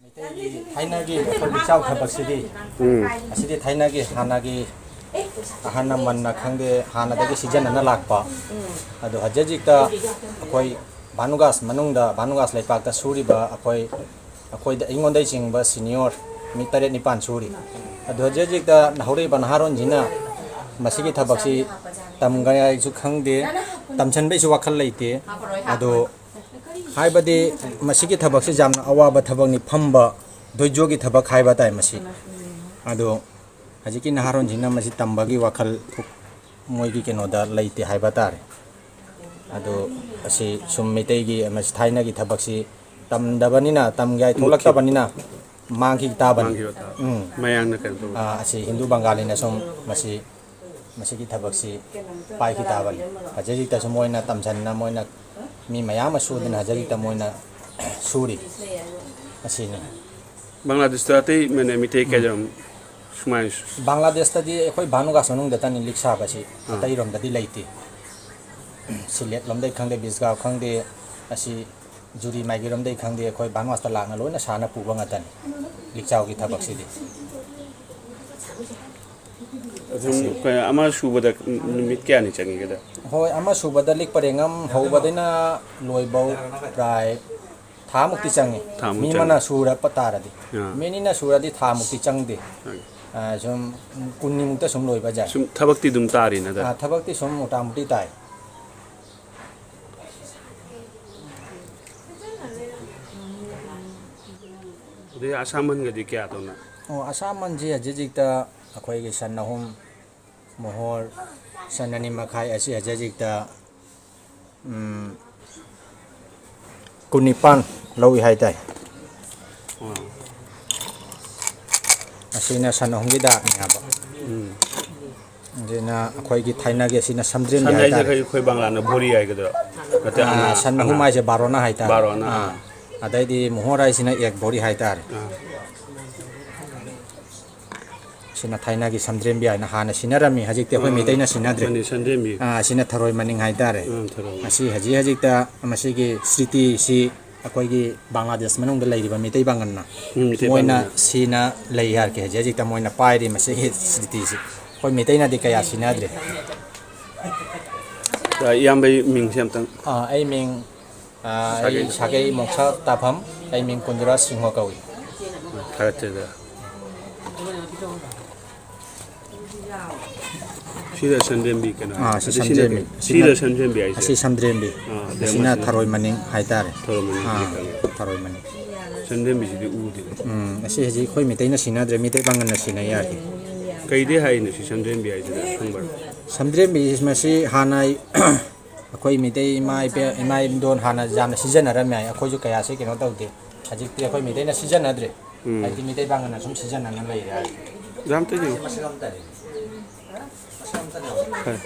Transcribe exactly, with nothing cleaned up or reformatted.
ꯃꯩꯇꯩꯒꯤ ꯊꯥꯏꯅꯒꯤ ꯑꯩꯈꯣꯏ ꯂꯤꯛꯆꯥꯎ ꯊꯕꯛꯁꯤꯗꯤ, ꯎꯝ꯫ ꯑꯁꯤꯗꯤ ꯊꯥꯏꯅꯒꯤ, ꯍꯥꯟꯅꯒꯤ ꯑꯍꯜ ꯂꯃꯟꯅ ꯈꯪꯗꯦ, ꯍꯥꯟꯅꯗꯒꯤ ꯁꯤꯖꯤꯟꯅꯅ ꯂꯥꯛꯄ꯫ ꯑꯗꯣ ꯍꯧꯖꯤꯛ ꯍꯧꯖꯤꯛꯇ ꯑꯩꯈꯣꯏ ꯚꯥꯅꯨꯒꯥꯁ ꯃꯅꯨꯡꯗ, ꯚꯥꯅꯨꯒꯥꯁ ꯂꯩꯄꯥꯛꯇ ꯁꯨꯔꯤꯕ ꯑꯩꯈꯣꯏ, ꯑꯩꯈꯣꯏꯗ, ꯑꯩꯉꯣꯟꯗꯒꯤ ꯆꯤꯡꯕ senior ꯃꯤ ꯇꯔꯦꯠ ꯅꯤꯄꯥꯟ ꯁꯨꯔꯤ꯫ ꯑꯗꯣ ꯍꯧꯖꯤꯛ ꯍꯧꯖꯤꯛꯇ ꯍꯧꯔꯛꯏꯕ ꯅꯍꯥꯔꯣꯟꯁꯤꯅ ꯃꯁꯤꯒꯤ ꯊꯕꯛꯁꯤ ꯇꯝꯒꯅꯤ ꯍꯥꯏꯁꯨ ꯈꯪꯗꯦ, ꯇꯝꯁꯤꯟꯕꯩꯁꯨ ꯋꯥꯈꯜ ꯂꯩꯇꯦ꯫ ꯑꯗꯣ ꯍꯥꯏꯕꯗꯤ ꯃꯁꯤꯒꯤ ꯊꯕꯛꯁꯤ ꯌꯥꯝꯅ ꯑꯋꯥꯕ ꯊꯕꯛꯅꯤ, ꯐꯝꯕ ꯗꯣꯏꯖꯣꯒꯤ ꯊꯕꯛ ꯍꯥꯏꯕ ꯇꯥꯏ ꯃꯁꯤ꯫ ꯑꯗꯣ ꯍꯧꯖꯤꯛꯀꯤ ꯅꯍꯥꯔꯣꯟꯁꯤꯡꯅ ꯃꯁꯤ ꯇꯝꯕꯒꯤ ꯋꯥꯈꯜ ꯃꯣꯏꯒꯤ ꯀꯩꯅꯣꯗ ꯂꯩꯇꯦ ꯍꯥꯏꯕ ꯇꯥꯔꯦ꯫ ꯑꯗꯣ ꯑꯁꯤ ꯁꯨꯝ ꯃꯩꯇꯩꯒꯤ ꯃꯁꯤ ꯊꯥꯏꯅꯒꯤ ꯊꯕꯛꯁꯤ ꯇꯝꯗꯕꯅꯤꯅ, ꯇꯝꯒꯦ ꯍꯥꯏ ꯊꯣꯛꯂꯛꯇꯕꯅꯤꯅ ꯃꯥꯡꯈꯤ ꯇꯥꯕꯅꯤ꯫ ꯃꯥꯡꯈꯤꯕ ꯇꯥꯕ꯫ ꯎꯝ꯫ ꯃꯌꯥꯡꯅ ꯀꯩꯅꯣ ꯇꯧꯕ꯫ ꯑꯥ, ꯑꯁꯤ ꯍꯤꯟꯗꯨ ꯕꯪꯒꯥꯂꯤꯅ ꯁꯨꯝ ꯃꯁꯤ, ꯃꯁꯤꯒꯤ ꯊꯕꯛꯁꯤ ꯄꯥꯏꯈꯤ ꯇꯥꯕꯅꯤ꯫ ꯍꯧꯖꯤꯛ ꯍꯧꯖꯤꯛꯇꯁꯨ ꯃꯣꯏꯅ ꯇꯝꯁꯟꯅ ꯃꯣꯏꯅ ꯃꯤ ꯃꯌꯥꯝ ꯑꯃ ꯁꯨꯗꯅ ꯍꯧꯖꯤꯛ ꯍꯧꯖꯤꯛꯇ ꯃꯣꯏꯅ ꯁꯨꯔꯤ꯫ ꯑꯁꯤꯅꯤ꯫ ꯕꯪꯒ꯭ꯂꯥꯗꯦꯁꯇ ꯑꯇꯩ ꯃꯅꯦ ꯃꯤꯇꯩ ꯎꯝ꯫ ꯀꯩꯗꯧ ꯁꯨꯃꯥꯏꯅ ꯁꯨ- ꯕꯪꯒ꯭ꯂꯥꯗꯦꯁꯇꯗꯤ ꯑꯩꯈꯣꯏ ꯚꯥꯅꯨꯒꯥꯁ ꯃꯅꯨꯡꯗꯇꯅꯤ ꯂꯤꯛ ꯁꯥꯕꯁꯤ, ꯑꯥ꯫ ꯑꯇꯩꯔꯣꯝꯗꯗꯤ ꯂꯩꯇꯦ꯫ ꯁꯤꯂꯦꯠ ꯂꯣꯝꯗꯩ ꯈꯪꯗꯦ, ꯕꯤꯁꯒꯥꯎ ꯈꯪꯗꯦ, ꯑꯁꯤ ꯖꯨꯔꯤ ꯃꯥꯏꯀꯩꯔꯣꯝꯗꯩ ꯈꯪꯗꯦ, ꯑꯩꯈꯣꯏ ꯚꯥꯅꯨꯒꯥꯁꯇ ꯂꯥꯛꯅ ꯂꯣꯏꯅ ꯁꯥꯅ ꯄꯨꯕ ꯉꯥꯛꯇꯅꯤ ꯂꯤꯛꯆꯥꯎꯒꯤ ꯊꯕꯛꯁꯤꯗꯤ꯫ ꯑꯗꯨꯝ ꯑꯁꯤ꯫ ꯀꯩꯅꯣ, ꯑꯃ ꯁꯨꯕꯗ ꯅꯨꯃꯤꯠ ꯀꯌꯥꯅꯤ ꯆꯪꯉꯤꯒꯦꯗ? ꯍꯣꯏ, ꯑꯃ ꯁꯨꯕꯗ ꯂꯤꯛ ꯄꯔꯦꯡ ꯑꯃ ꯍꯧꯕꯗꯩꯅ ꯂꯣꯏꯕꯧ ꯄ꯭ꯔꯥꯏ ꯊꯥꯃꯨꯛꯇꯤ ꯆꯪꯉꯤ꯫ ꯊꯥꯃꯨꯛ ꯃꯤ ꯆꯪꯉꯤ꯫ ꯑꯃꯅ ꯁꯨꯔꯛꯄ ꯇꯥꯔꯗꯤ꯫ ꯑꯥ꯫ ꯃꯤ ꯑꯅꯤꯅ ꯁꯨꯔꯗꯤ ꯊꯥꯃꯨꯛꯇꯤ ꯆꯪꯗꯦ꯫ ꯆꯪꯉꯤ꯫ ꯑꯥ, ꯁꯨꯝ ꯀꯨꯟꯅꯤꯃꯨꯛꯇ ꯁꯨꯝ ꯂꯣꯏꯕ ꯌꯥꯏ꯫ ꯁꯨꯝ ꯊꯕꯛꯇꯤ ꯑꯗꯨꯝ ꯇꯥꯔꯤꯅꯗ? ꯑꯥ, ꯊꯕꯛꯇꯤ ꯁꯨꯝ ꯃꯣꯇꯥꯃꯨꯇꯤ ꯇꯥꯏ꯫ ꯑꯗꯩ ꯑꯁꯥꯃꯟꯒꯗꯤ ꯀꯌꯥ ꯇꯧꯅ? ꯑꯣ, ꯑꯁꯥꯃꯟꯁꯤ ꯍꯧꯖꯤꯛ ꯍꯧꯖꯤꯛꯇ ꯑꯩꯈꯣꯏꯒꯤ ꯁꯟ ꯑꯍꯨꯝ, ꯃꯣꯍꯣꯔ ꯁꯟ ꯑꯅꯤ ꯃꯈꯥꯏ ꯑꯁꯤ ꯍꯧꯖꯤꯛ ꯍꯧꯖꯤꯛꯇ, ꯎꯝ, ꯀꯨꯟꯅꯤꯄꯥꯟ ꯂꯧꯏ ꯍꯥꯏ ꯇꯥꯏ꯫ ꯑꯥ꯫ ꯑꯁꯤꯅ ꯁꯟ ꯑꯍꯨꯝꯒꯤ ꯗꯥꯛꯅꯦꯕ꯫ ꯎꯝ꯫ ꯑꯗꯨꯅ ꯑꯩꯈꯣꯏꯒꯤ ꯊꯥꯏꯅꯒꯤ ꯑꯁꯤꯅ ꯁꯝꯗ꯭ꯔꯦꯝꯕꯤ ꯁꯟ ꯍꯥꯏꯁꯦ ꯍꯥꯏꯇꯥꯔꯦ꯫ ꯑꯩꯈꯣꯏ, ꯑꯩꯈꯣꯏ ꯕꯪꯂꯥꯅ ꯚꯣꯔꯤ ꯍꯥꯏꯒꯗ꯭ꯔꯥ? ꯅꯠꯇꯦ, ꯑꯥ, ꯑꯅꯥ, ꯁꯟ ꯑꯍꯨꯝ ꯑꯅꯥ꯫ ꯍꯥꯏꯁꯦ ꯕꯥꯔꯣꯅꯥ ꯍꯥꯏꯇꯥꯔꯦ꯫ ꯕꯥꯔꯣꯅꯥ, ꯑꯥ꯫ ꯑꯥ꯫ ꯑꯗꯩꯗꯤ ꯃꯣꯍꯣꯔ ꯍꯥꯏꯁꯤꯅ ꯑꯦꯛ ꯚꯣꯔꯤ ꯍꯥꯏꯇꯥꯔꯦ꯫ ꯑꯥ꯫ ꯁꯤꯅ ꯊꯥꯏꯅꯒꯤ ꯁꯝꯗ꯭ꯔꯦꯝꯕꯤ ꯍꯥꯏꯅ ꯍꯥꯟꯅ ꯁꯤꯟꯅꯔꯝꯃꯤ, ꯍꯧꯖꯤꯛꯇꯤ ꯑꯩꯈꯣꯏ ꯑꯥ, ꯃꯩꯇꯩꯅ ꯁꯤꯟꯅꯗ꯭ꯔꯦ꯫ ꯃꯅꯤ ꯁꯟꯗ꯭ꯔꯦꯝꯕꯤ꯫ ꯑꯥ, ꯁꯤꯅ ꯊꯔꯣꯏ ꯃꯅꯤꯡ ꯍꯥꯏꯇꯥꯔꯦ꯫ ꯑꯥ, ꯊꯔꯣꯏ꯫ ꯑꯁꯤ ꯍꯧꯖꯤꯛ ꯍꯧꯖꯤꯛꯇ ꯃꯁꯤꯒꯤ ꯁ꯭ꯔꯤꯇꯤꯁꯤ ꯑꯩꯈꯣꯏꯒꯤ ꯕꯪꯒ꯭ꯂꯥꯗꯦꯁ ꯃꯅꯨꯡꯗ ꯂꯩꯔꯤꯕ ꯃꯤꯇꯩ ꯄꯥꯡꯒꯜꯅ ꯎꯝ, ꯃꯤꯇꯩ ꯃꯣꯏꯅ ꯄꯥꯡꯒꯜꯅ꯫ ꯁꯤꯅ ꯂꯩ ꯍꯥꯏꯔꯛꯀꯦ꯫ ꯍꯧꯖꯤꯛ ꯍꯧꯖꯤꯛꯇ ꯃꯣꯏꯅ ꯄꯥꯏꯔꯤ ꯃꯁꯤꯒꯤ ꯁꯤꯇꯤꯁꯤ꯫ ꯑꯩꯈꯣꯏ ꯃꯤꯇꯩꯅꯗꯤ ꯀꯌꯥ ꯁꯤꯟꯅꯗ꯭ꯔꯦ꯫ ꯏꯌꯥꯝꯕꯒꯤ ꯃꯤꯡꯁꯦ ꯑꯝꯇꯪ꯫ ꯑꯥ, ꯑꯩ ꯃꯤꯡ, ꯑꯥ, ꯑꯩ ꯁꯥꯒꯩ꯫ ꯁꯥꯒꯩ ꯃꯣꯡꯁꯥ ꯇꯥꯐꯝ꯫ ꯑꯩ ꯃꯤꯡ ꯀꯨꯟꯗꯨꯔꯥꯖ ꯁꯤꯡꯍ ꯀꯧꯏ꯫ ꯊꯥꯒꯠꯆꯔꯤ꯫ ꯁꯤꯗ ꯁꯟꯗ꯭ꯔꯦꯝꯕꯤ ꯀꯩꯅꯣ ꯑꯥ, ꯁꯤ ꯑꯁꯤ ꯁꯤꯅ ꯁꯟꯗ꯭ꯔꯦꯝꯕꯤ꯫ ꯀꯩ? ꯁꯤꯗ ꯁꯟꯗ꯭ꯔꯦꯝꯕꯤ ꯍꯥꯏꯁꯦ꯫ ꯑꯁꯤ ꯁꯟꯗ꯭ꯔꯦꯝꯕꯤ꯫ ꯑꯥ, ꯑꯗꯩ ꯑꯁꯤꯅ ꯑꯃꯁꯤꯅ? ꯊꯔꯣꯏ ꯃꯅꯤꯡ ꯍꯥꯏꯇꯥꯔꯦ꯫ ꯊꯔꯣꯏ ꯃꯅꯤꯡ ꯑꯥ, ꯈꯪꯉꯦ꯫ ꯊꯔꯣꯏ ꯃꯅꯤꯡ꯫ ꯁꯟꯗ꯭ꯔꯦꯝꯕꯤꯁꯤꯗꯤ ꯎꯗꯦ꯫ ꯎꯝ, ꯑꯁꯤ ꯍꯧꯖꯤꯛ ꯑꯩꯈꯣꯏ ꯃꯤꯇꯩꯅ ꯁꯤꯟꯅꯗ꯭ꯔꯦ, ꯃꯤꯇꯩ ꯄꯥꯡꯒꯜꯅ ꯁꯤꯟꯅꯩ ꯍꯥꯏꯔꯗꯤ꯫ ꯀꯩꯗꯤ ꯍꯥꯏꯅꯣ ꯁꯤ ꯁꯟꯗ꯭ꯔꯦꯝꯕꯤ ꯍꯥꯏꯁꯤꯅ ꯈꯪꯕ꯭ꯔꯥ? ꯁꯟꯗ꯭ꯔꯦꯝꯕꯤ ꯃꯁꯤ ꯍꯥꯟꯅ ꯑꯩꯈꯣꯏ ꯃꯤꯇꯩ ꯏꯃꯥ ꯏꯄꯦ-, ꯏꯃꯥ ꯏꯟꯗꯣꯟ ꯍꯥꯟꯅ ꯌꯥꯝꯅ ꯁꯤꯖꯤꯟꯅꯔꯝꯃꯦ ꯍꯥꯏ꯫ ꯑꯩꯈꯣꯏꯁꯨ ꯀꯌꯥꯁꯤ ꯀꯩꯅꯣ ꯇꯧꯗꯦ꯫ ꯍꯧꯖꯤꯛꯇꯤ ꯑꯩꯈꯣꯏ ꯃꯤꯇꯩꯅ ꯁꯤꯖꯤꯟꯅꯗ꯭ꯔꯦ꯫ ꯎꯝ꯫ ꯍꯥꯏꯗꯤ ꯃꯤꯇꯩ ꯄꯥꯡꯒꯜꯅ ꯁꯨꯝ ꯁꯤꯖꯤꯟꯅꯅ ꯂꯩꯔꯦ ꯍꯥꯏ꯫ ꯌꯥꯝ ꯇꯩꯗꯤ꯫ ꯃꯁꯛ ꯑꯝꯇꯅꯤ꯫ ꯃꯁꯛ ꯑꯝꯇꯅꯤ꯫ ꯍꯣꯏ꯫